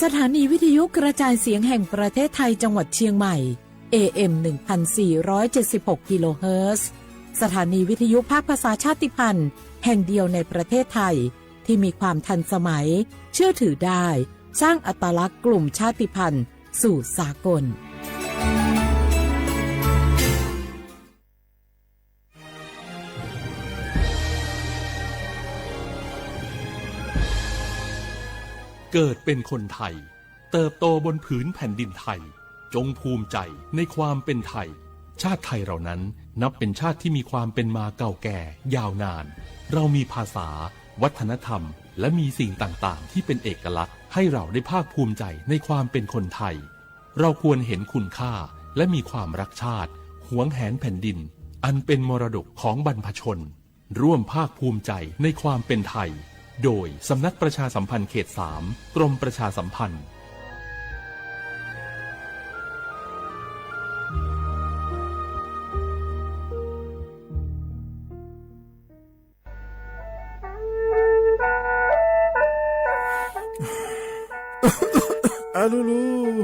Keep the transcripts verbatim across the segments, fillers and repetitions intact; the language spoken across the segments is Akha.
สถานีวิทยุกระจายเสียงแห่งประเทศไทยจังหวัดเชียงใหม่ เอเอ็ม หนึ่งพันสี่ร้อยเจ็ดสิบหก กิโลเฮิรตซ์ สถานีวิทยุภาคภาษาชาติพันธุ์แห่งเดียวในประเทศไทย ที่มีความทันสมัย เชื่อถือได้ สร้างอัตลักษณ์กลุ่มชาติพันธุ์สู่สากล เกิดเป็นคนไทย เติบโตบนผืนแผ่นดินไทย จงภูมิใจในความเป็นไทย ชาติไทยเรานั้นนับเป็นชาติที่มีความเป็นมาเก่าแก่ยาวนาน เรามีภาษา วัฒนธรรม และมีสิ่งต่างๆ ที่เป็นเอกลักษณ์ ให้เราได้ภาคภูมิใจในความเป็นคนไทย เราควรเห็นคุณค่า และมีความรักชาติ หวงแหนแผ่นดิน อันเป็นมรดกของบรรพชน ร่วมภาคภูมิใจในความเป็นไทย โดยสำนักประชาสัมพันธ์เขต สาม กรมประชาสัมพันธ์ Arlulu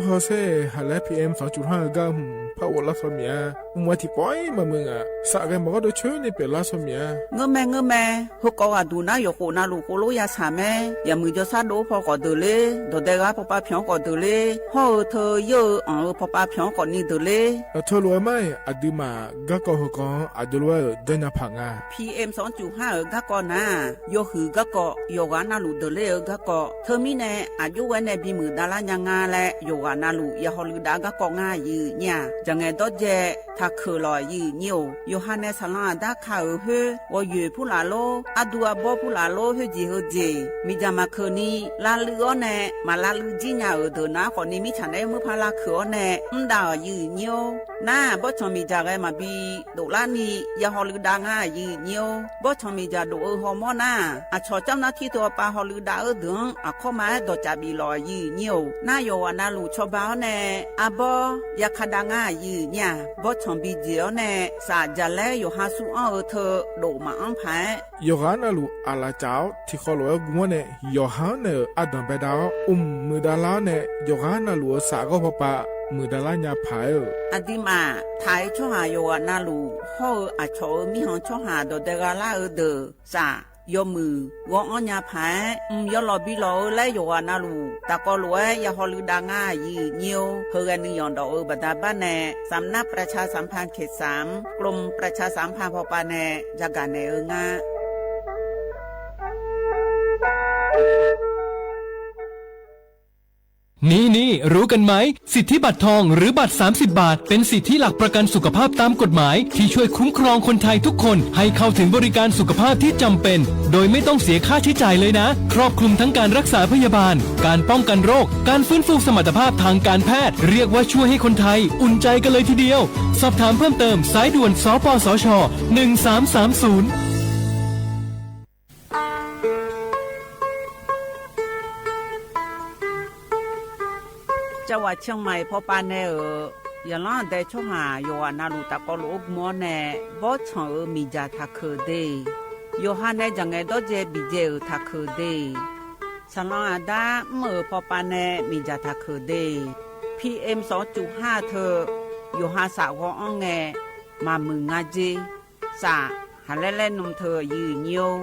hawsher haqlaer P M สองจุดห้า eu gar hmq par ghoflar shaw mia. Mq-a tiqpawf-ir maqmuiq ngaq, saf ghae maqgawr dov coer ni pyeuflar shaw mia. Ngeurmae ngeurmae, heukawv ghaqduq nar yawqkhof navluf khof lof ya shaq mae. Yaqmuiq jawrshar dov-awr paw khawf deuq ler, dawqdae ghaq-anr pawpav pyanq-anr khawf deuq ler, hawr-eu teu yeur-eu anq-eu pawpav pyanq-anr khawf ni deuq ler. Aqteu lof-aer mar-iq, aqduimaf garkawv heukanq-anr aqjox lof-aer-euq janrnya paq nga. P M สองจุดห้า-euq garkawv nar-aq, yawhuiq garkawv, yawqghaq navluf deuq ler-eu garkawv. Teumirnae aqjox ghae nae bimuiq davlar nya nga laer yawqghaq navluf ya hawluiv dav garkawv ngar aqyuif nyir-aq, jaqngaeq dawrjae taqkeuq lawq aqyuif nyir-or. Yawqha nae saqlanr aqdar ka-euq khoer, ghawqyoeq purlaf lor, ardu arbawr purlaf lor, khoerjeq heujeq miqdzaq maqkeuq ni lavluiv-awr nae, maq lavluiv jir nya-euq deuq nar khawf ni mirtsaq naeq-aer murpar lavkeuq-awr nae mr dav-euq aqyuif nyir-or. Nar-aq, bawrtsanq miqdzaq ghae maqbi doflar ni ya hawluiv dav ngar aqyuif nyir-or. Bawrtsanq miqdzaq dof-eu hawmawr nar-aq, aqcawq camr nar tir teu-awr pav hawluiv dav-eu deuq-anr aqkawr ma-aer dawqcav bif lawq aqyuif nyir-or. Nar yawqghaq navluf cawba-awr nae arbawr ya ka dav ngar aqyuif nyir-aq, bawrtsanq bijeq-awr nae saf jaqlaer yawqha sur anr-eu teu dof maqanr paq-aer, yawqghaq navluf aqlaf caf-awr tiqkhawv lof-aer gu-awr nae, yawqha-anr naeq-euq ardanq baedav-awr, mq muiqdav lar-awr nae, yawqghaq navluf-euq saf ghawr pawpav muiqdav lar nya paq-aer-euq. Aqduimaf taq-eu tsawrhaq yawqghaq navluf hawr-eu aqcawq-euq mirkhanq tsawrhaq dawqdae gha lar-eu deuq saf yawmuiq ghawr-anr nya paq-aer, mq yawlawq bi lawq-eu laer yawqghaq navluf taqkawv lof-aer ya hawluiv dav ngar aqyuif nyir-or. Heughae nuiyanq dawf-eu baqda bar nae สำนักประชาสัมพันธ์เขตสาม กรมประชาสัมพันธ์ พป nae yagaq naeq-eu ngar. นี่ๆ รู้กันไหม สิทธิบัตรทองหรือบัตร สามสิบ บาท เป็นสิทธิหลักประกันสุขภาพตามกฎหมาย ที่ช่วยคุ้มครองคนไทยทุกคนให้เข้าถึงบริการสุขภาพที่จำเป็น โดยไม่ต้องเสียค่าใช้จ่ายเลยนะ ครอบคลุมทั้งการรักษาพยาบาล การป้องกันโรค การฟื้นฟูสมรรถภาพทางการแพทย์ เรียกว่าช่วยให้คนไทยอุ่นใจกันเลยทีเดียว สอบถามเพิ่มเติม สายด่วน สปสช. หนึ่งสามสามศูนย์ Cawaq Ciangmai pawpav nae-euq, yaqlanr aqdae tsawrhaq yawqghaq navluf tafkawv lof-aer gm-awr nae, bawrtsanq-euq miqdzaq taqkeuq de. Yawqha nae jaqngaeq dawrdzae biqdzae-euq taqkeuq de. Saqlanr aqdar mr-euq pawpav nae miqdzaq taqkeuq de. P M สองจุดห้า teu, yawqha saf ghawr-anr ngae, maqmuiq nga jer. Saf, haqlaer laer nm teu aqyuif nyir-or.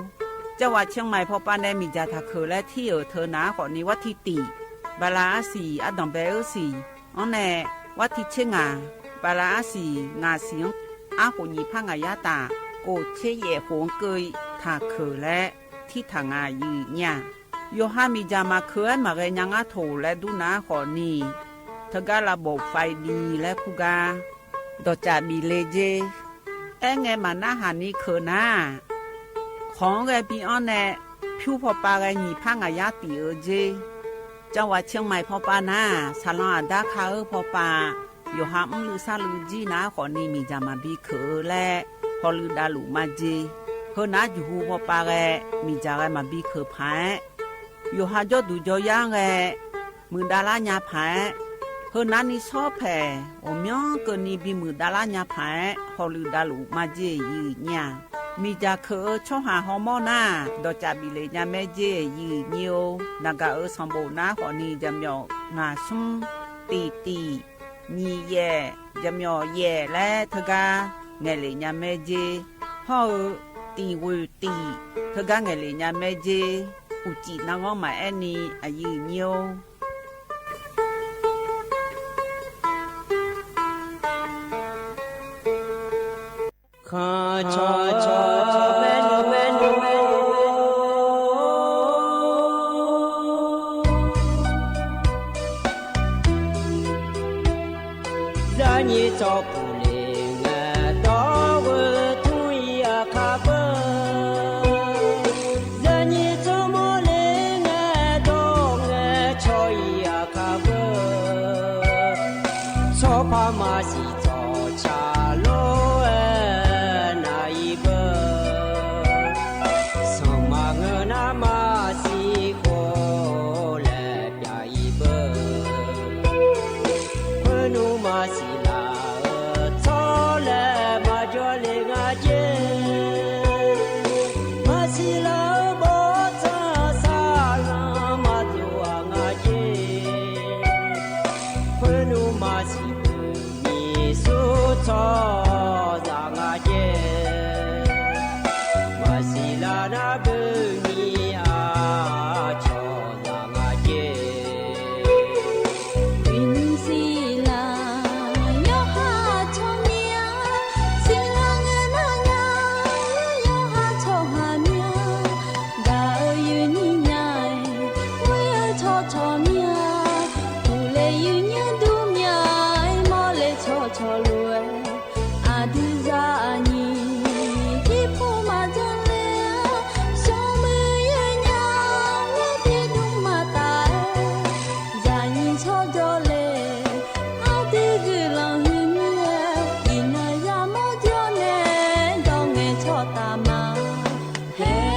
Cawaq Ciangmai pawpav nae miqdzaq taqkeuq laer tir-euq teu nar khawf ni, วันที่ tif, บาลาอัสสี ardanq bae-eu siq-anr nae, วันที่ tser ngaq, บาลาอัสสี ngaq siq-anr, arkhof nyiq par ngaq yar taf, khof tser yaef khof-anr keuv-ir taqkeuq laer tirtaq nga aqyuif nyir-aq. Yawqha miqdzaq maqkeuv-aer maqghae nya ngar toq laer dur nar khawf ni, teugar lavbof faiv bi laer kur gar dawqcaf bif le jer. Aerngae maqnarhaq ni keuq nar-aq, khawq-anr ghae bi-anr nae pyur pawpav ghae nyiq par ngaq yar tif-eu jer. Cawaq Ciangmai pawpav nar-aq, saqlanr aqdar ka-eu pawpav, yawqha mrluiv sarluiv jir nar khawf ni miqdzaq maqbi keuq-eu laer hawluiv davluf majeq. Heu nar jeqhu pawpav ghae miqdzaq ghae maqbi keuq paq-aer, yawqha jawrduq jawryar-anr ghae muiqdav lar nya paq-aer, heu nar ni shawr paeq ghawqmyanr keuvni bimuiq dav lar nya paq-aer hawluiv davluf majeq aqyuif nyir-aq. Miqdzaq keuq-eu tsawrhaq hawmawr nar, dawqcaf bif lef nya maer jer. Yiq nyi-or, naqgaq-euq sanqbof nar khawfni jaqmyawf ngaq smr tiq tiq nyiq yaef, jaqmyawf yaef laer teugar ngaeqlef nya maer jer. Hawr-eu tiq ghoeq tiq teugar ngaeqlef nya maer jer. Uqcif narghanr maqaer ni aqyuif nyir-or. Khanqcawq cawq maernmr maernmr, zaqnyiq tsawrpuq le ngae dawr-eu tmr-ir aqkar beu. Zaqnyiq tsawrmawr le ngae dawr ngae caw-ir aqkar beu. Tsawrpar maqsiq tsawrca lor-aer nav-ir beu. Sanqma ngeur nar maqsiq khof laer pyav-ir beu. Khoernmr maqsiq laf-eu tsawrlaeq maqjawr le nga jer. Maqsiq laf-eu bawrtsanq saqlanq maqdov-aq nga jer. Khoernmr maqsiq beu nyiq sur tsawrhaqzaq nga jer. Maqsiq laf nar beu nyiq aqcawq zaq nga jer. Iqnymr siq laf yawqha tsawrmyanr, siq laf ngae nar nya yawqha tsawrhaq myanr. Gaq-eu yoeqnyir nya-aer ghoer-eu tsawrcawq myanr. Uqle yoeqnyir dur myanr-aer mawrle tsawrcawq lof-aer, aqdui zaqnyiq irpov maqdzanr le-a, smrmuiq yoeqnya-aer tiqdmr maqtaf-aer, zaqnyiq tsawrjawr le, aqdui guiqlanq huiq mir-aer, iqnan yamawr jawr nae dawq ngaeqcawq taf ma. Haer.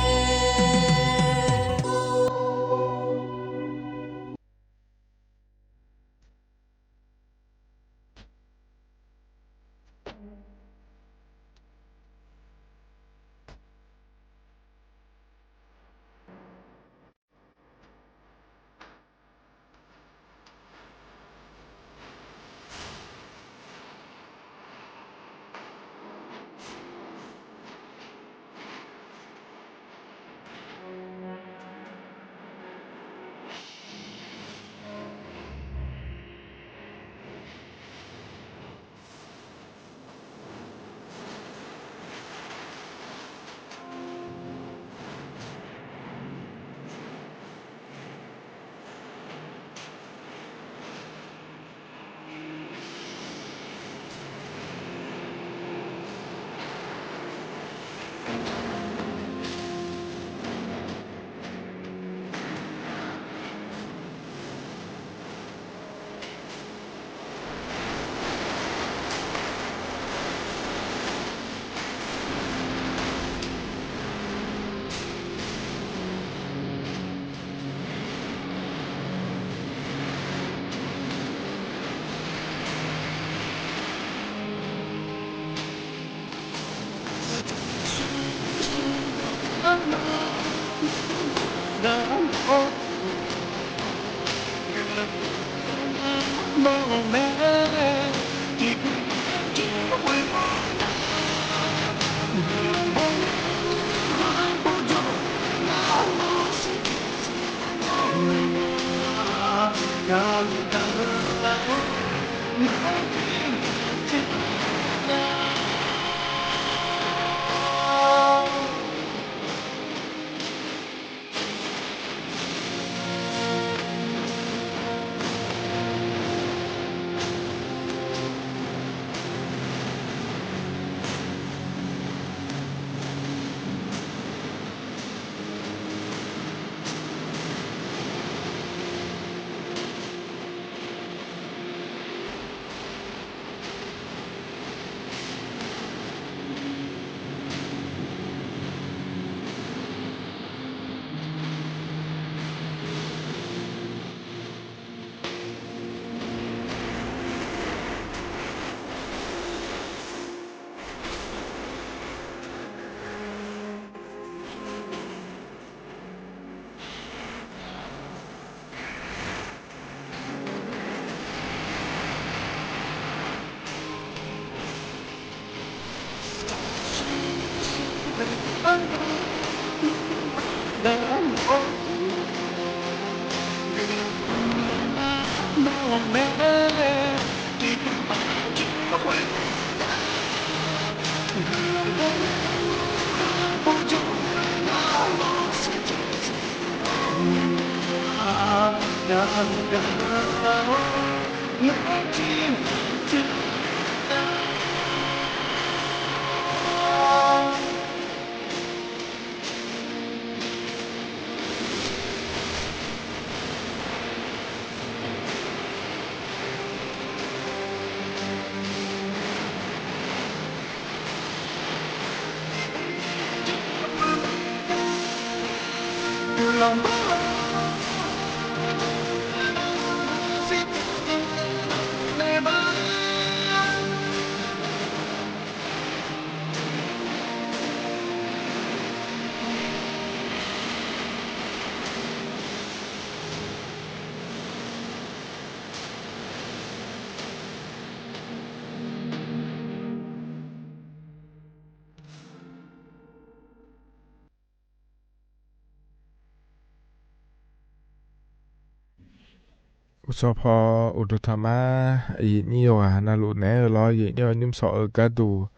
Uqsawq paw uqduq taqmar, aqyuif nyir yawqghaq navluf naeq-aer-eu lawr, aqyuif nyir-eu nymrsawq-eu gharduq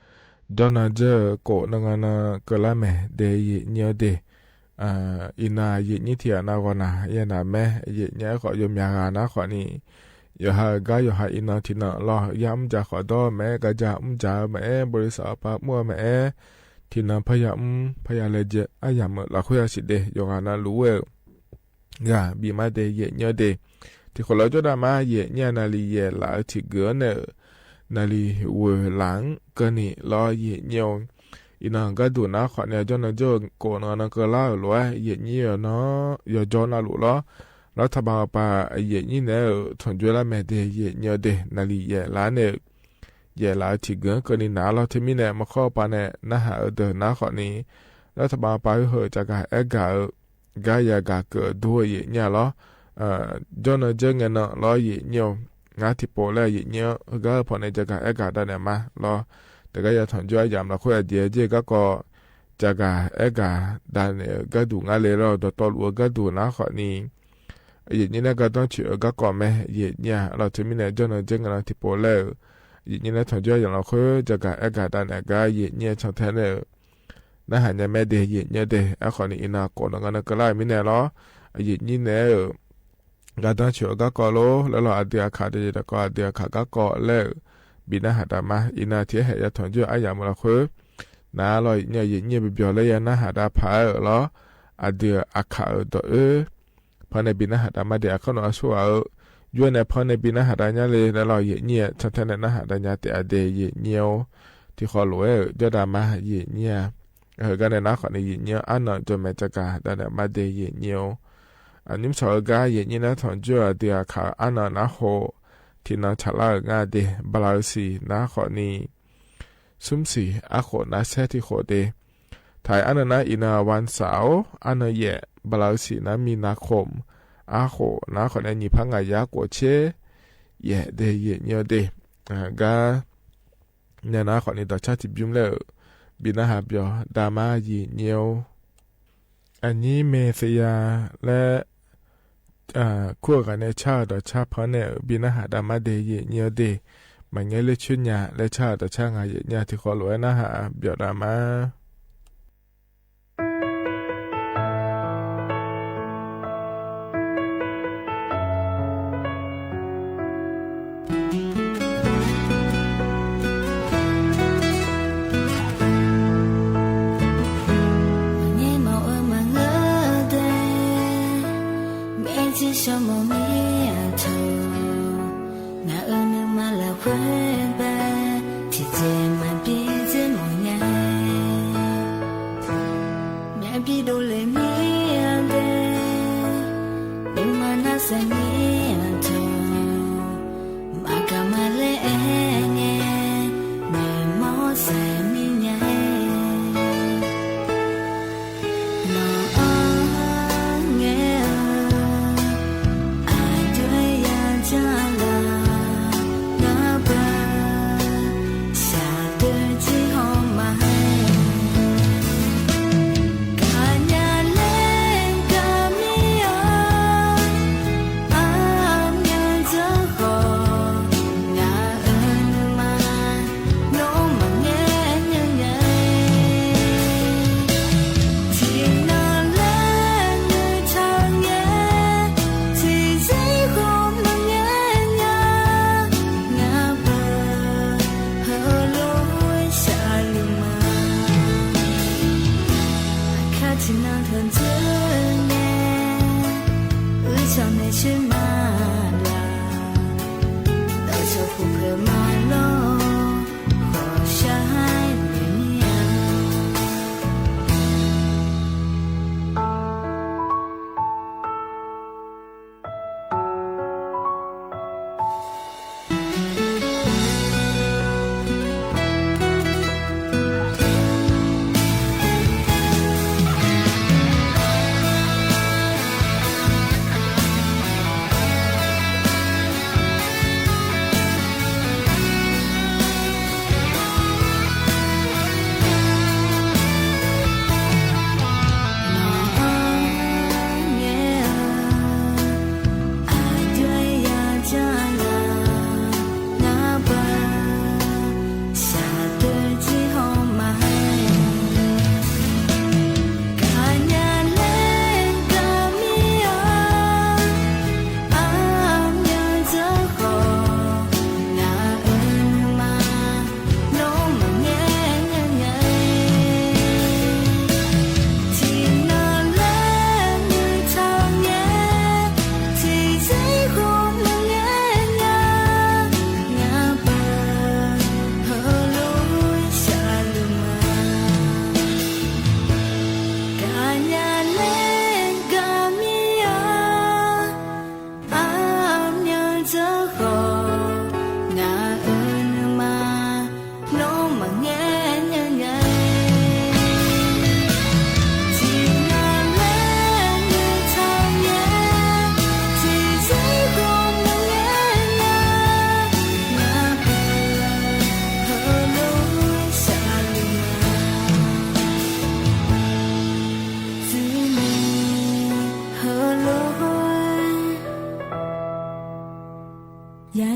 jawrnan dzeur-euq kof nan nga nan keuvlar maeq de, aqyuif nyir-eu de. Iqnan aqyuif nyir tiq ghaq nav ghawq naq yaer naq mae, aqyuif nyir-aer khawf yawmyaq ghaq nar khawfni, yawqha-euq gar yawqha iqnan tiqnan lawr, yamr dzaq khawf dawr-eu mae-aer, gardzaq mr dzaq-eu mae-aer, borisaf aqpar mr-eu mae-aer, tiqnan parya mr parya laejae aryamq-euq lafkhoer yasiq de, yawqghaq navluf-aer-euq ghaq bif mar de, aqyuif nyir-eu de. Tiqkhawf lawr jawrdav mar, aqyuif nyir-a naqli yaeqlaf-eu tiqgeuf-anr nae-euq, naqli ghoeqlaf-anr keuvni lawr, aqyuif nyir-eu. Iqnan gharduq nar khawfni, jawrnan dzeur-eu kof nan nan keuvlar-euq lof-aer, aqyuif nyir-eu nan yawqjawr navluf lawr, lawr taqbaq aqpaq aqyuif nyir naeq-aer-euq tanqjoe lar mae de, aqyuif nyir-eu de, naqli yaeqlaf nae-euq yaeqlaf-eu tiqgeuf-anr keuvni naq lawr. Teumirnae maqkhawr paq nae narhaq-eu deuq nar khawfni, lawr taqbaq aqpaq oe heu caqgaq aergaq-eu gar yagaq keuv dur-eu aqyuif nyir-a lawr. Jawrnan dzeur ngae nan lawr, aqyuif nyir-eu. Ngar tiqpov laer aqyuif nyir-anr heugar-eu pawnae jagaq aergaq davnaeq ma lawr. Teugar ya tanqjoe aryamq lafkhoer aqjeq-aer jir-eu garkawv jagaq aergaq davnaeq-eu gharduq ngar le lawr, dawqtawvluf-eu gharduq nar khawfni, aqyuif nyir nae gardanr coeq-eu garkawv mae, aqyuif nyir-a. Lawr teumirnae jawrnan dzeur ngae nan tiqpov laer-euq, aqyuif nyir nae tanqjoe aryamq lafkhoer jagaq aergaq davnaeq gar, aqyuif nyir-a cantae nae-euq narhaq nya mae de, aqyuif nyir-eu de. Aerkhawfni iqnan kof nan nga nan keuvlar-euq mirnae lawr, aqyuif nyir naeq-aer-euq gardanr coeq-eu garkawv lor laer lawr, aqdui aqkaq dawqjeq dawqkawv, aqdui aqkaq garkawv laer-euq bi narhaq dav ma. Iqnan tiq aer haeq ya tanqjoe aryamq-eu lafkhoer nar lawr, aqyuif nyir-a, aqyuif nyir-a bibyan laer ya narhaq dav paq-aer-euq lawr, aqdui aqkaq-euq dawq oer pawnae bi narhaq dav ma de. Aqkar nawq aqsur ghaq-eu yur-aer nae pawnae bi narhaq dav nya le laer lawr, aqyuif nyir-a cantae nae narhaq dav nya taef-a de, aqyuif nyir-or. Tiqkhawf lof-aer-euq jawrdav ma, aqyuif nyir-a. Heugar nae nar khawfni, aqyuif nyir-anr arnan jawrmaeq caqgaq davnaeq ma de, aqyuif nyir-or. Nymrsawq-eu gar aqyuif nyir nae tanqjoe-eu aqdui aqkaq-eu arnan narkhof tiqnan tsaqlar-euq nga de. Bala-eu siq nar khawfni, smr siq arkhof nar saer tiqkhof de. Taq-iq arnan nar iqnan วันเสาร์-or, arnan yaef, bala-eu siq nar มีนาคม arkhof nar khawfni, nyiq par ngaq yar khof tser yaef de, aqyuif nyir-eu de. Gar nae nar khawfni, dawqcar tiqbymr laer-euq bi narhaq byawq dav ma, aqyuif nyir-or. Aqnyir เมษายน laer kur-eu ghaq nae car-euq dawqcar pawnae-euq bi narhaq dav ma de, aqyuif nyir-eu de. Maqngaer ler coer nya laer car-euq dawqcar ngaq yaf nya tiqkhawf lof-aer narhaq byawq dav ma. Maqngeur mawf-eu maqngeur de, maerjir shawr mawf mir-a taq. Ngaq-euq nuima lafkhoer bae, tiqjeq maqbi dzer mawf nya. Myavbi dovle mir-a de, nuima nar saef mir-a taq. Maqgaq maqler aer ngae, noeqmawr saef mir nya-aer. Nawq-anr ngae-eu aqjox-aer ya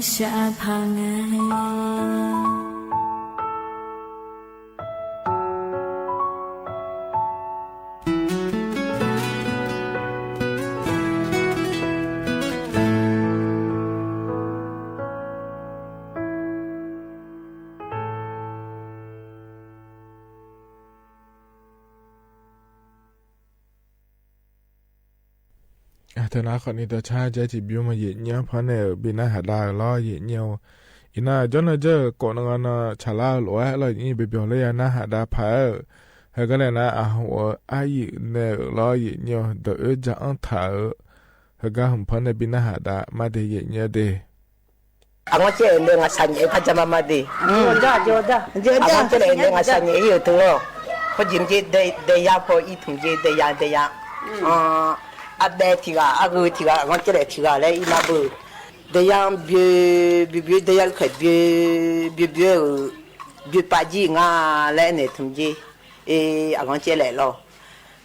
shaqpaq nga. Teunar khawfni dawqcar jar tiqbymr ma yaeqnyir-anr par nae-euq bi narhaq dav-euq lawr yaeqnyir-or. Iqnan jawrnan jawr-euq khawf nan nga nan tsaqlar-eu lof-aer lawr yaeqnyir, byaqbyawq laer ya narhaq dav paq-aer-euq. Heugar nae nar aqhmq-eu aryuif nae-euq lawr yaeqnyir-or, dawq oer ja-anr taq-euq. Heugar hmq par nae bi narhaq dav ma de yaeqnyir-eu de. Aqghanr caer-aer nae ngaqshaq nyaef-eu par ja ma ma de. Aqghanr caer-aer nae ngaqshaq nyaef-ir-euq teu lawr. Khoerjeq mr jer, daeyar paw ir tmq jer, daeyar daeyar. Arbaev tiq ghaq, argheu tiq ghaq, aqghanr caer-aer tiq ghaq laer ir nar beu. Daeyar-anr byoe, byoe byoe daeyar-eu khaeq byoe, byoe byoe-euq, byoepav jir nga laer aernaeq tmq jer. Aqghanr caer-aer lawr.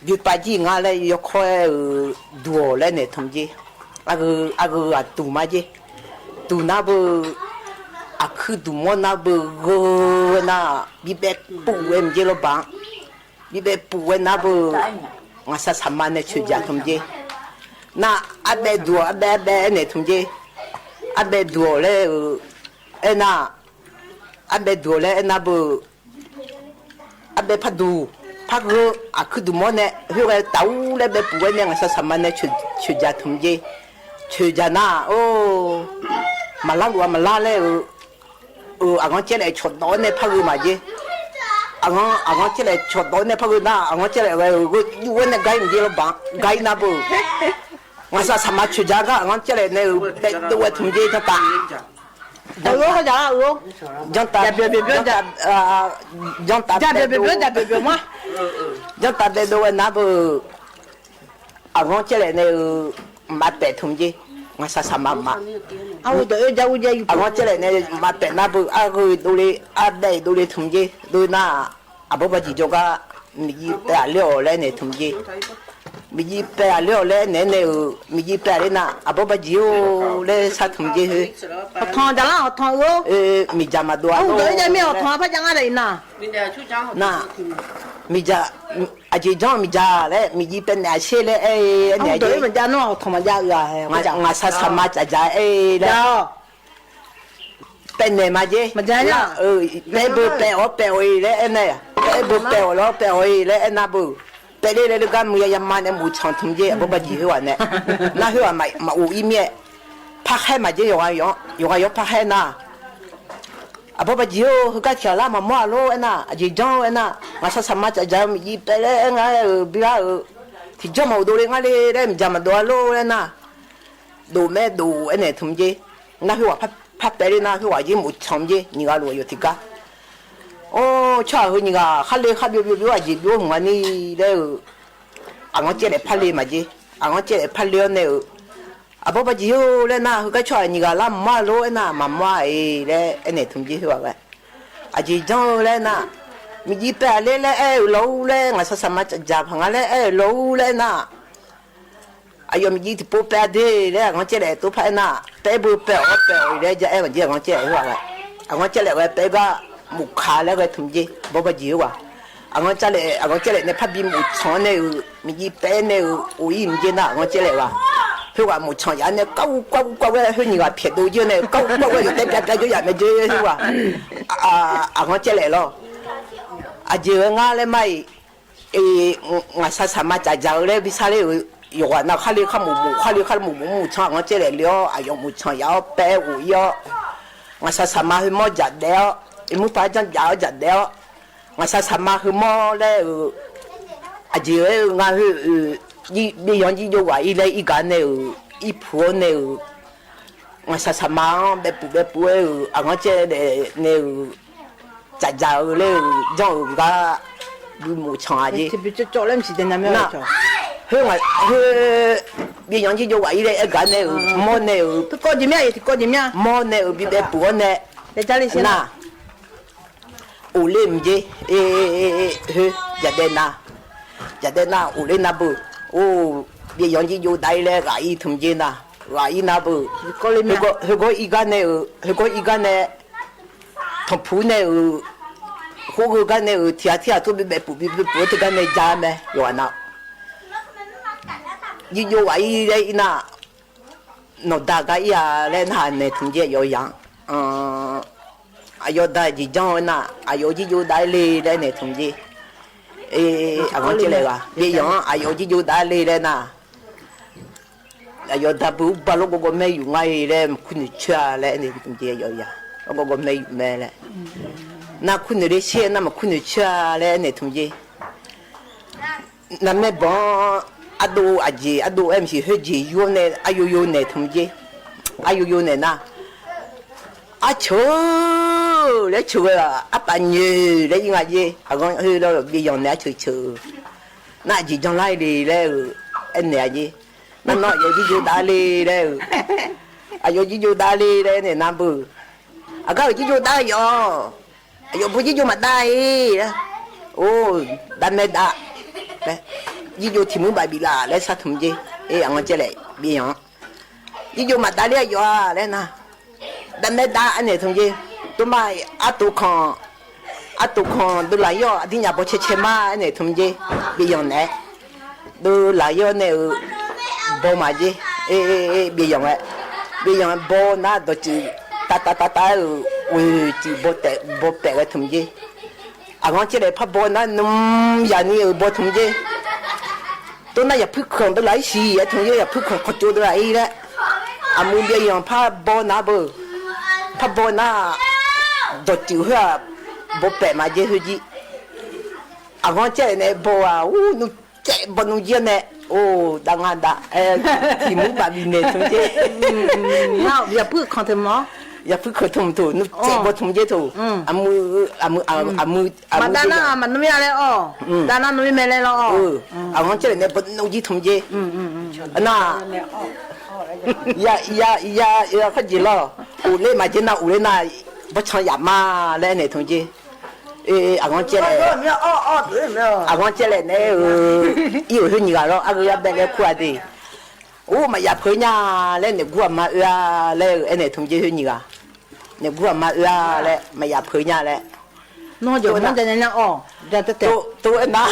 Byoepav jir nga laer yawkawr-aer-euq duq-awq laer naeq tmq jer. Argheu aqduq ma jer. Duq nar beu, aqkuir duq mawr nar beu gheu nar, bibaev puf-aer mq jer lawrbaq-anr. Bibaev puf-aer nar beu, ngaqshaq saqma nae coeqjaq tmq jer. Nar arbaev duq-awq, arbaev arbaev aernaeq tmq jer. Arbaev duq-awq laer-euq aernar, arbaev duq-awq laer aernar beu, arbaev par duq, par gheu, aqkuir duq mawr nae khoerghae taf-ur laer baev puf-aer nae ngaqshaq saqma nae coeqjaq tmq jer. Coeqjaq nar-aq, or, maqlar luf-a maqlar laer-euq, aqghanr caer laef cawqdawv-awr nae par gheu maq jer. Aqghanr, aqghanr caer laef cawqdawv-awr nae par gheu nar, aqghanr caer laef ghae-euq ghoe yuf-aer nae gar-ir mq jer lawrbaq-anr gar-ir nar beu. Ngaqshaq saqma coeqjaq gar aqghanr caer laef nae-euq baedov-aer tmq jer janrtav. Janrtav, janrtav, janrtav baedov-aer nar beu, aqghanr caer laef nae-euq mqbav taef tmq jer. Ngaqshaq saqma mqbav, aqghanr caer laef nae mqbav taef nar beu, argheu dovle, arbaev dovle tmq jer. Dov nar-aq, aqbawr bajiq jawrgar, Miqjir paev-aq ler-awq laer naeq tmq jer. Miqjir paev-aq ler-awq laer naeq-aer nae-euq, Miqjir paev-aq ler nar, aqbawr bajiq-or laer shar tmq jer khoer. Hawqtanq jaqlar hawqtanq-or, miqdzaq maqdov-a. Nar, miqdzaq, aqjeq janr-eu miqdzaq laer Miqjir paev naeq-aq sher laer aer-aer naeq-a jer. Ngaqshaq saqma tsafdzaq aer-aer laer paev naeq ma jer. Paev beu paev-awr paev-awq-iq laer aernar-aq, paev beu paev-awq lawr paev-awq-iq laer aernar beu, paev ler laer le gar muiq ya yama nae mqtsanq tmq jer aqbawr bajiq khoerghaq nae. Nar khoerghaq maqghof-ir mir-aer, parkhaer maqjer yawqghaq yawq-anr, yawqghaq yawq-anr parkhaer nar, aqbawr bajiq-or, heugar tiq ghaq lar maqmawr-a lor aernar, aqjeq janr-eu aernar, ngaqshaq saqma tsafdzaq-eu Miqjir paev laer aer nga-aer-euq bilar-euq, tiqjawr maqghof dovle ngar le laer miqdzaq maqdov-a lor aernar, dov maer dov aernaeq tmq jer. Nar khoerghaq par paev ler nar khoerghaq jir mqtsanq jer nyiq ghaq lof-aer yawq tiqgar. Or, tsawrhaq heu nyiq ghaq khar le khar byov byov byov aqjeq byov hmq-a ni laer-euq, aqghanr caer laef par le maqjer. Aqghanr caer laef par le-awr nae-euq, aqbawr bajiq-or laer nar, heugar tsawrhaq nyiq ghaq lar mqmawr-a lor aernar, maqmawr-a-iq laer aernaeq tmq jer khoerghaq ghae. Aqjeq janr-eu laer nar, Miqjir paev-aq ler laer aer-euq lawr-ur laer, ngaqshaq saqma tsafdzaq paq nga laer aer-euq lawr-ur laer nar, aqyawf Miqjir tiqpov paev-a de laer aqghanr caer laef tov par aernar, paev beu paev-awq paev-awq-iq laer ja aer maqjer aqghanr caer laef khoerghaq ghae. Aqghanr caer laef ghae paev gar mqka laer ghae tmq jer aqbawr bajiq khoerghaq. Aqghanr caer laef, aqghanr caer laef nae parbi mqtsanq-anr nae-euq Miqjir paev nae-euq of-ir mq jer nar aqghanr caer laef ghaq. Khoerghaq mqtsanq yaf-anr nae kar ur kar ur kar ur-aer khoer nyiq ghaq pyaeq dov jir-anr nae kar ur kar ur-aer yawqtaev pyav pyav jawr yaf mae jer khoerghaq. Aqghanr caer laef lawr. Aqjeq ghae ngar laer mar-iq, ngaqshaq saqma tsafdzaq-eu laer bi sar ler-euq, yawqghaq nav khar le khar mof mof khar le khar mof mof mqtsanq aqghanr caer laef le-awr aqyawf mqtsanq yaf-awr paev-aer of-ir-awr, ngaqshaq saqma heumawr jaqdaef-awr, iqmur paq-aer janr jaf-awr jaqdaef-awr, ngaqshaq saqma heumawr laer-euq, aqjeq-aer-eu nga heu-euq, byaev yanq jir jov ghaq-ir laer irgaq nae-euq, irpuq-awr nae-euq, ngaqshaq saqma-anr baev puf baev puf-aer-euq aqghanr caer laef nae-euq, tsafdzaq-eu laer-euq janr-euq gar bi mqtsanq-a jer. Nar, khoer byaev yanq jir jov ghaq-ir laer aer gaq nae-euq mawr nae-euq, mawr nae-euq bi baev puf-awr nae, nar, of ler mq jer. Khoer jaqdaev nav, jaqdaev nav of ler nar beu, or, byaev yanq jir jov dav-ir laer ghaq-ir tmq jer nar, ghaq ir nar beu. Heugawr ir gar nae-euq, heugawr ir gar nae, tanqpuq nae-euq, khoergheu gar nae-euq tiq ghaq tirghaq tov bi baef puf bi baef puf-aer teugar nae ja-aer mae yawqghaq na. Jirjov ghaq ir laer ir nar, nawqda gar ir-a laer narhaq naeq tmq jer aqyawf yaq-anr. Aqyawf da jeq janr-eu nar, aqyawf jirjov dav-aer le laer naeq tmq jer. Aqganq caevlaeq ghaq byav yanq-anr aqyawf jirjov dav-aer le laer nar, aqyawf da beu ur ba lawr gawv gawv maer yuf ngar-e laer maqkur noeq coer-a laer aernaeq tmq jer aqyawf yaq. Lawr gawv gawv maer yuf mae laer. Nar kur noeq le sher nar maqkur noeq coer-a laer aernaeq tmq jer. Navmaer banq-anr ardov aqjeq ardov-aer maqsiq khoerjeq yur-awr nae aryo yo naeq tmq jer. Aryo yo naeq nar, arceuq laer ceuq ghae-aq arpaf nyoeq laer ir nga jer. Aqghanr khoer lawr byav yanq naeq arceuq ceuq-eu nar, aqjeq janlar le laer-euq aernaeq-a jer. Nar nawr aqyawf jirjov dav le laer-euq, aqyawf jirjov dav le laer naeq nar beu. Aqgar-euq jirjov dav yawf, aqyawf beu jirjov maqdav-ir laer. Or, dav mae dav. Jirjov tiq mur baf bif laf laer sar tmq jer. Aqghanr caevlaeq byav yanq-anr, jirjov maqdav ler aqyawf-a laer nar, dav mae dav aernaeq tmq jer. Toma artof kanq, artof kanq deuv laf yawr aqdir nya baw cae cae ma aernaeq tmq jer. Byav yanq naeq-aer deuv laf yawr nae-euq baw maq jer. Byav yanq-aer, byav yanq-aer baw nar dawqtsuif tav tav tav tav-aer-euq oeq tsuif baw taef baw paef ghae tmq jer. Aqghanr caevlaeq par baw nar nmr yaq ni-euq baw tmq jer. Tov nar yaqpuir kanq deuv laf-ir siq-aer tmq jer, yaqpuir kanq kawqtsov deuv laf-ir laer. Aqmuiq byav yanq par baw nar beu, par baw nar dawqtsuif khoer-aq baw paef maq jer khoerjir. Aqghanr caevlaeq nae baw-aq ur nmr caev baw nmr jir-awr nae, or dav nga dav-aer tiq mur baf bif naeq tmq jer. Yaqpuir kanq tmq, yaqpuir kanq tmq toq nmr caev baw tmq jer toq. Aqmuiq, aqmuiq, aqmuiq, aqmuiq dav nar maqnmr ya laer-awr, dav nar nmr mae laer lawr-awr. Aqghanr caevlaeq nae baw nmr jir tmq jer. Nar ya ya ya ya kharjeq lawr, uqler maqjer nar uqler nar bawrtsanq yaf ma laer naeq tmq jer. Aqghanr caevlaeq, aqghanr caevlaeq nae-eu ir-euq khoer nyiq ghaq lawr argheu yar bae laer kur-a de. Or maqyaf peuq nya laer naeq gur aqma oe-a laer-eu aernaeq tmq jer khoer nyiq ghaq. Naeq gur aqma oe-a laer maqyaf peuq nya laer. Nawr jawq mawr ja nya nya-awr, ja tae tae. Tov aernar,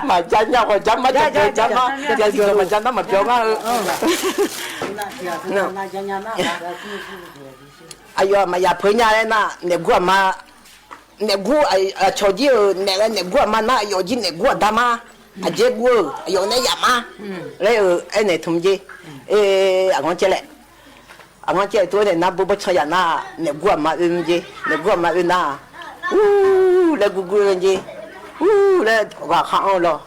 maqja nya khawf ja ma ja ja ma, ja tiqjawq maqja nar maqbyav ngar-eu. Aqyawf maqyaf peuq nya laer nar naeq gur aqma, naeq gur aqcawq jir-euq naeq ghae naeq gur aqma nar aqyawf jir naeq gur aqda ma. Aqjaer gur-eu aqyawf nae yaf ma laer-eu aernaeq tmq jer. Aqghanr caevlaeq, aqghanr caevlaeq tov-aer naeq nar bawrtsanq yaf nar naeq gur aqma oe mr jer. Naeq gur aqma oe nar, ur laer gur gur-eu jer. Ur laer ghaq kha-anr-eu lawr.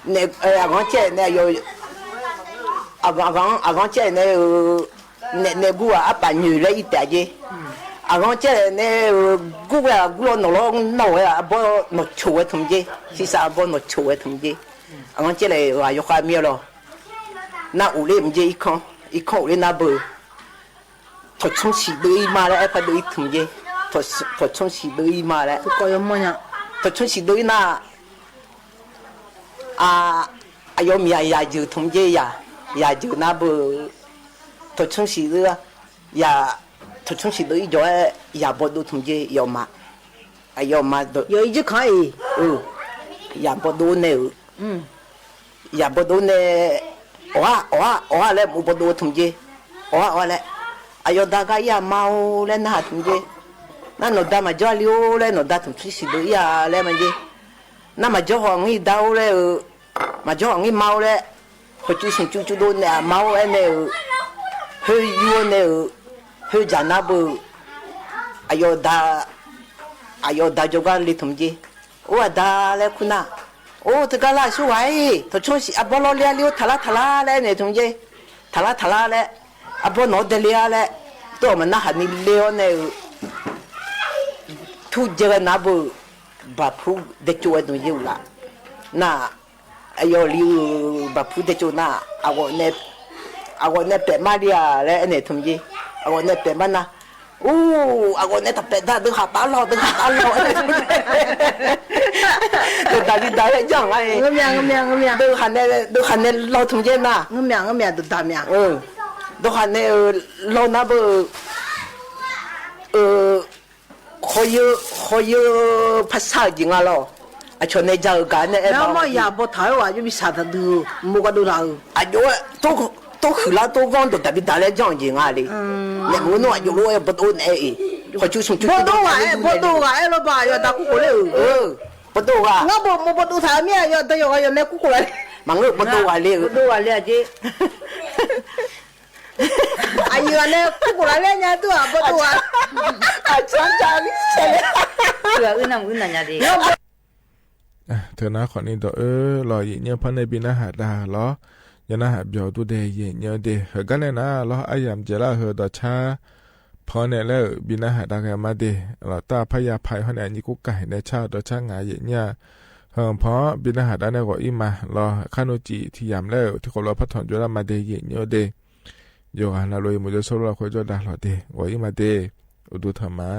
Aqghanr caevlaeq nae aqyawf, aqghanr caevlaeq nae-eu naeq nae gur-aq arpaf nyoeq laer ir taef-a jer. Aqghanr caevlaeq nae-euq gur ghae-aq gur lawr nawq lawr nawq ghae-aq arbawr nawq coq ghae tmq jer. Tiqsav arbawr nawq coq ghae tmq jer. Aqghanr caevlaeq ghaq yawkhav mir-a lawr. Nar uqler mq jer irkanr, irkanr uqler nar beu. Tawqtsmr siq deuv ir ma laer aer par deuv ir tmq jer. Tawqtsmr siq deuv ir ma laer. Tawqtsmr siq deuv ir nar, aqyawf miq-aq yaq jeuq tmq jer yaq. Yaq jeuq nar beu. Tawqtsmr siq deuv, yaq, tawqtsmr siq deuv ir jawr-aer yaq bawdov tmq jer yawf ma. Aqyawf ma, yawf ir jir kanq-iq, yaq bawdov nae-euq, yaq bawdov nae, awqha awqha awqha laer mq bawdov tmq jer. Awqha awqha laer, aqyawf da gar ir-aq ma-or laer narhaq tmq jer. Nar nawqda maqjawr le-or laer nawqda tmq tsmr siq deuv ir-a laer ma jer. Nar maqjawr haw ngir da-or laer-eu, maqjawr haw ngir ma-or laer, hawqcuv smqcuv cuvdov naeq-aq ma-or aer nae-euq, khoer yur-awr nae-euq, khoer dzaq nar beu, aqyawf da, aqyawf da jawrgar le tmq jer. Or aqda laer kur nar, or teugar lar aqsur ghaq-ir, tawqtsmr siq arbawr lawr ler-a ler-or taqlar taqlar laer aernaeq tmq jer. Taqlar taqlar laer, arbawr nawq-awr dae ler-a laer, tov-awq maqnar haq ni ler-awr nae-euq, tur jae ghae nar beu, baqpur dae tsov ghae dmq jer uqlaf. Nar, aqyawf li-eu baqpur dae tsov nar, aqghawf nae paef mar le-a laer aernaeq tmq jer. Aqghawf nae paef mar nar, Ur, aqghawq nae taqpaef da, deuv haq taf lawq, deuv haq taf lawq. Deuv daq bi daq laer janr nga-e. Deuv haq nae, deuv haq nae lawq tmq jaer ma. Deuv haq nae-eu lawq nar beu-eu, khawf yeu, khawf yeu par shar-euq jeq nga lawq. Aqcawq nae ja-euq gaq nae aer-eu ma, yaq bawtaq-aer ghaq jawr bi shaq taqdui-eu mur gar dov laf-eu. Aqjox-aer tov huiqlar tov ghanr dawqdaq bi daq laer janr-eu jeq nga le. Naeq maqngeur nawr aqjox lof-aer bawdov naeq-aer-iq, khawf cu smq cu bawdov ghaq aer, bawdov ghaq aer lawr ba, yawqda kurkhof ler-euq. Bawdov ghaq ngar bawdov taq-eu mir-a, yawqda yawqghaq yawqnae kurkhof laf le. Maqngeur, bawdov ghaq le-euq, bawdov ghaq le-a jeq. Aqyuif ghaq nae kurkhof laf ler nya dur-aq bawdov ghaq. Aqcawq-anr ja-eu lir saeq le. Uiq-aq uir nar mq uir naq nya de. Teunar khawfni dawq oer lawq, yaeqnyi-eu par nae bi narhaq dav lawr. Yaw narhaq byawq dur de, yaeqnyi-eu de. Heugar nae nar lawr, aryamq dzaeqlar-eu heu dawqcar panr nae laer-euq bi narhaq dav ghae ma de. Lawq, tar parya paq-aer hawr nae aqnyir kurkaq nae car-eu dawqcar ngaq yaeqnyi-a. Heu-anr panr-anr bi narhaq dav nae ghawq-ir ma lawr. Kharnov cif tiq yamq laer-euq tiqkawv lof-aer par tanq jawrlar ma de, yaeqnyi-eu de. Yawqghaq navluf-iq muiqdzaeq sawr lawr lafkhoer jawrdav lawq de, ghawq-ir ma de. Uqduq tanq ma.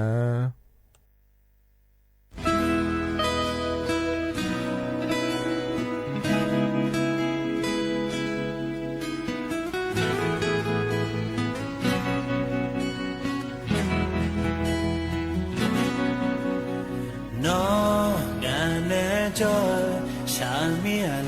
Nawr gaq nae jawr-eu shaqmir-aq